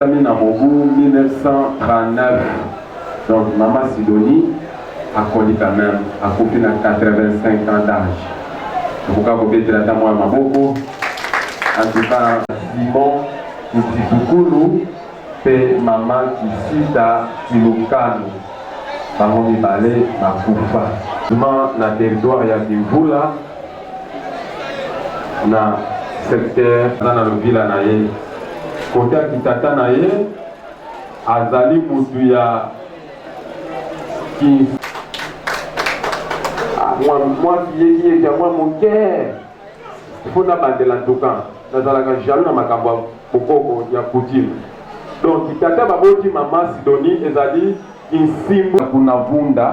Abotami na mobu 1939, donc mama Sidonie akoli quand même, akufi na 85 ans d'âge. Tokoka kobetela ata mwa maboko. En tout cas, Simon Kitisukulu mpe mama Kisita Kilukanu, bango mibale bakufa na territoire ya Kimvula na secteur aza na lovila na ye kote ya kitata na ye azali mutu ya mwa kiyekiyeki ya mwa moke fo nabandela ntuka nazalaka jaloux na makambo ya bokoko ya coutume. Donc kitata baboti mama Sidonie ezali Kinsimbu kunavunda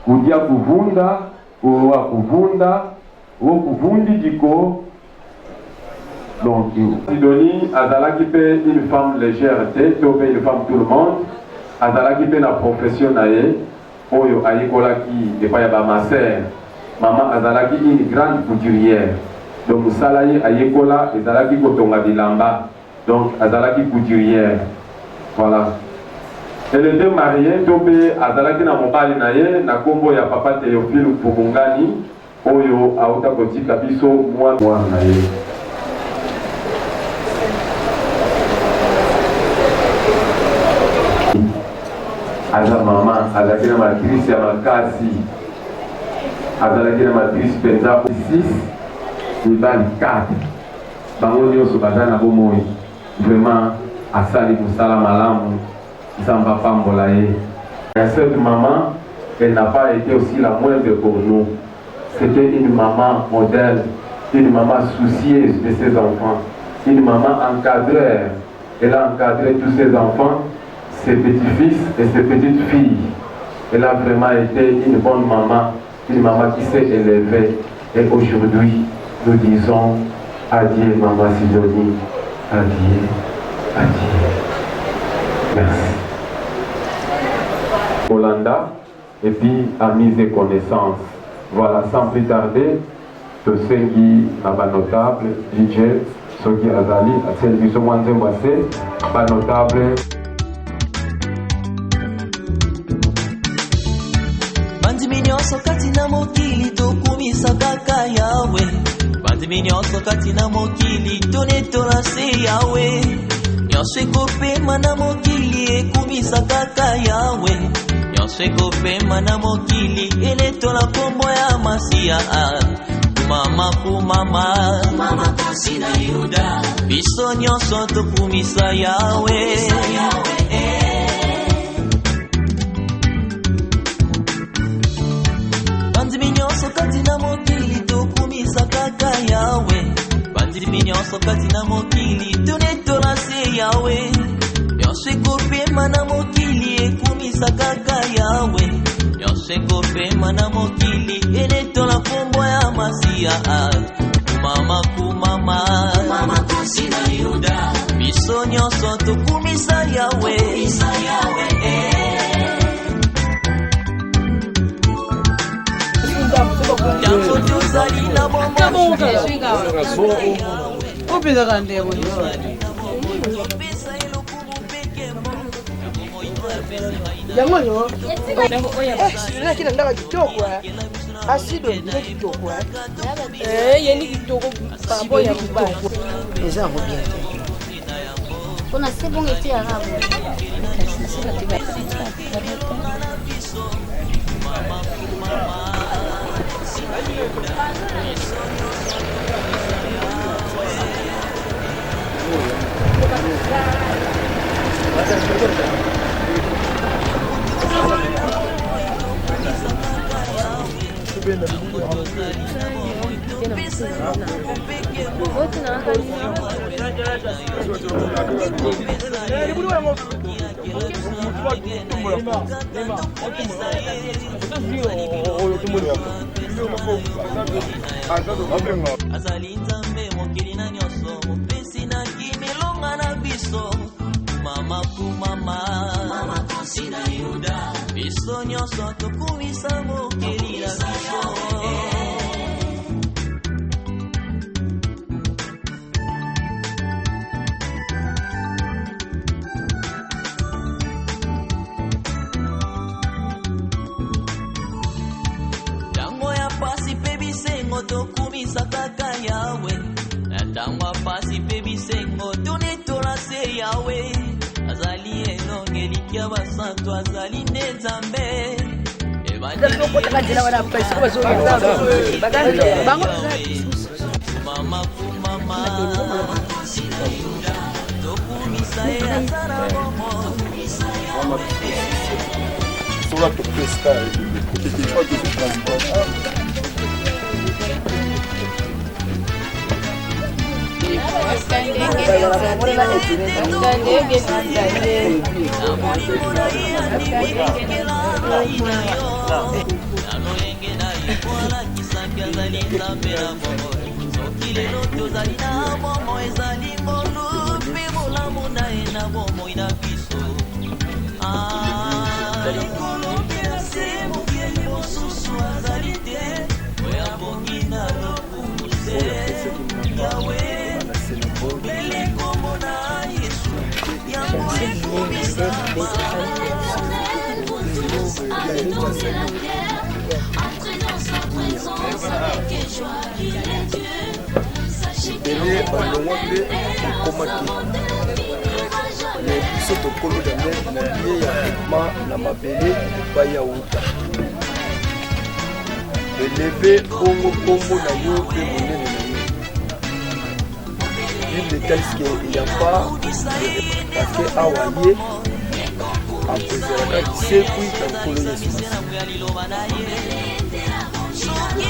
kudia kuvunda kuoa kuvunda wo kuvundi diko. Donc Sidonie azalaki mpe une femme légère te to mpe une femme tout le monde, azalaki mpe na profession na ye oyo ayekolaki epai ya bamaser. Mama azalaki une grande couturière, donc mosala ye ayekola ezalaki kotonga bilamba, donc azalaki couturière. Voilà, elle était mariée to mpe azalaki na mobali na ye na nkombo ya papa Théophile Mfumungani oyo auta kotika biso mwana na ye. Aza mama azalaki na matrice ya makasi, azalaki na matrice mpenza. 6 mibali, 4, bango nyonso baza na bomoi. Vraiment asali mosala malamu, Nzambe apambola ye. Cette maman, elle n'a pas été aussi la moindre pour nous. C'était une maman modèle, une maman soucieuse de ses enfants, une maman encadreur. Elle a encadré tous ses enfants, ses petits-fils et ses petites filles. Elle a vraiment été une bonne maman, une maman qui s'est élevée. Et aujourd'hui, nous disons adieu, maman Sidonie. Adieu, adieu. Merci. Olanda et puis amis et connaissances. Voilà, sans plus tarder, tosengi na banotable, DJ soki azali atieli biso mwa nzembo ase banotable. Bandimi nyonso kati na mokili tokumisa kaka Yawe. Bandimi nyonso kati na mokili tonetola se Yawe. Nyonso ekopema na mokili ekumisa kaka Yawe. Nyonso ekopema na mokili enetola nkombo ya Masiya. Mama kumama Mama kosi na Yuda. Biso nyonso tokumisa Yawe. Bandimi nyonso kati na mokili tokumisa kaka Yawe. Bandimi nyonso kati na mokili tonetola se Yawe. Nyonso ekopema na mokili ekumisa kaka Yawe. Nyonso ekopema na mokili enetola nkombo ya Masiya. Kumama kumama Mama kosi na Yuda. Biso nyonso tokumisa Yawe. Kumisa Yawe. Ntango tozali na bomoi opezaka ndeko yango oyo sinaki na ndaka kitoko asido nde kitoko. Ye ni kitoko par rapport ya mobali. Eza yango bien te. Mpona se bongo eteyaka boye. Azali Nzambe mokili na nyonso, mopesi na kimilonga na biso. Mama kumama Mama kosi na Yuda. Biso nyonso tokumisa mokeli na biso. Tokumisa kaka Yawe na ntango ya pasi mpe bisengo, tonetola se Yawe. Azali elongi elikya basantu, azali nde Nzambe. Mama kumama tokumisa ye, aza na bomoi. Sola topesika. Na lolenge na ye po alakisaki azali Nzambe na bomoi. Soki lelo tozali na bomoi, ezali ngolu mpe bolamu na ye na bomoi na biso. Ah, likolo mpe na se, mokeli mosusu azali te oyo abongi na lokumu se Yawe. Bele kombo na Yesu, yango ekumisama. Allez la terre, entrez dans sa présence avec joie, il est Dieu. Sachez qu'il Ebele est balongwa mpe ekóma te, me biso tokomi jamais na lie ya ma na mabele epai ya wuta. Eleve bongo nkombo na yo mpe monene na yo. Bible etalisi ke ya pas, parce que awa ye akozelaka lisekwi na Nkolo Yesu Masiya.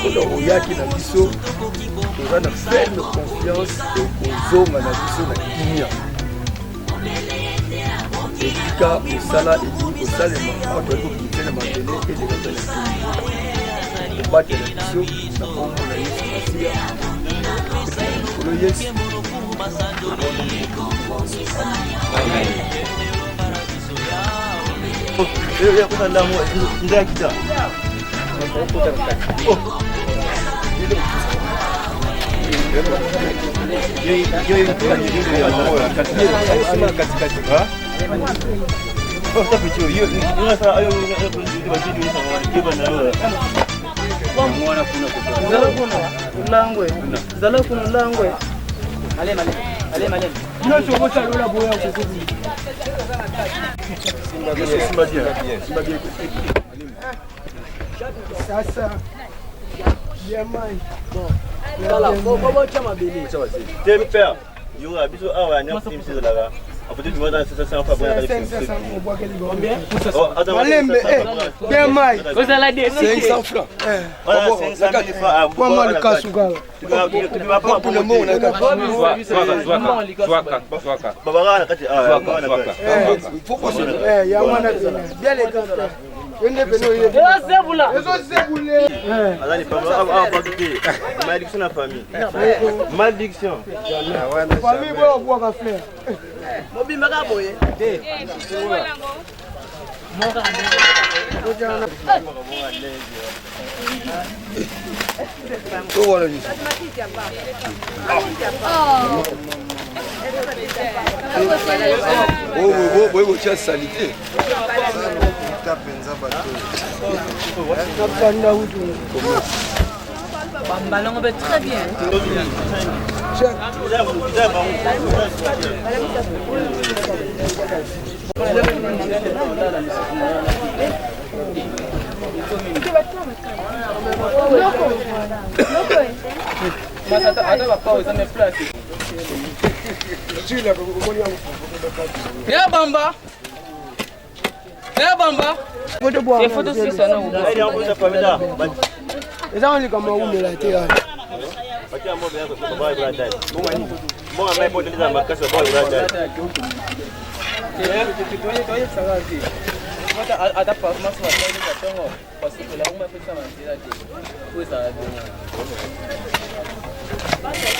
Lokola oyaki na biso, toza na ferme confiance okozonga na biso na kimia, esika mosala elingi kosalema awa. Toyali kokite na mabele eleka mpe na kimia, kobatela biso na nkombo na Yesu Masiya, Nkolo Yesu. Amen. Zala kuna langwe. Nyonso okosalola boya. Simba bien, simba bien. Sasa bien mai. Botya mabele. Te père, yo biso awa nyonso biso ezalaka. Malembe bien mai. 500 francs. Kwama likasu kaka. Mpuna mbongo na kati. Yango wana pena bien, les gars. Yo nde pene oyebi ezozebule. Malédiction na famille, malédiction. Famille boyo obwaka fleur. Mobimbaka boye. To wana nyonso boye botya saleté. Nakanda utu. Bambalongo be très bien. Ya bamba. Ya bamba. Eza likambo ya umela te wana. Ata performance batongo parce que la